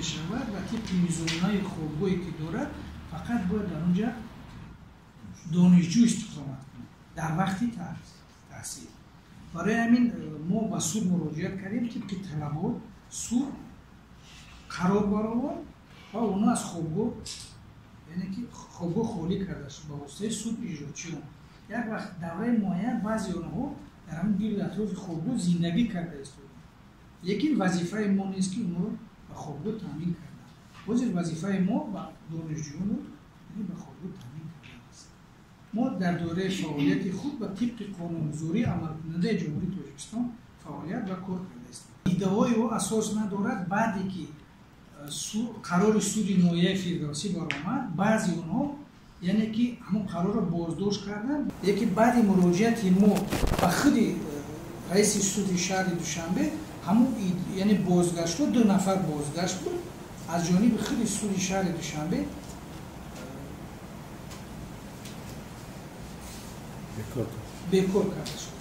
мешавад ва тибқи низомнаи хобгоҳе ки дорад, фақат бояд дар онҷа донишҷӯ истиқомат кунад дар вақти таҳсил. Барои ҳамин мо ба суд муроҷиат кардем, тибқи талабот суд қарор баровард ва онҳо аз хобгоҳ, яъне ки хобгоҳ холӣ карда шуд ба воситаи суд иҷрочиён. Як вақт давраи муайян баъзе онҳо дар ҳамин гирду атрофи хобгоҳ зиндагӣ карда истоданд, лекин вазифаи мо нест ки онҳоро ба хобгоҳ таъмин кардан. Ҳозир вазифаи мо ба донишҷӯёнро, яъне ба хобгоҳ таъмин кардан аст. Мо дар доираи фаъолияти худ ба тибқи қонунгузории амалкунандаи Ҷумҳурии Тоҷикистон фаъолият ва кор карда истодем. Иддаои ӯ асос надорад. Баъде ки қарори суди ноҳияи Фирдавсӣ баромад, баъзе онҳо, яъне ки ҳамон қарорро боздошт карданд, лекин баъди муроҷиати мо ба худи раиси суди шаҳри Душанбе, ҳамон, яъне бозгаштҳо, 2 нафар бозгашт буд аз ҷониби худи суди шаҳри Душанбе бекор карда шуд.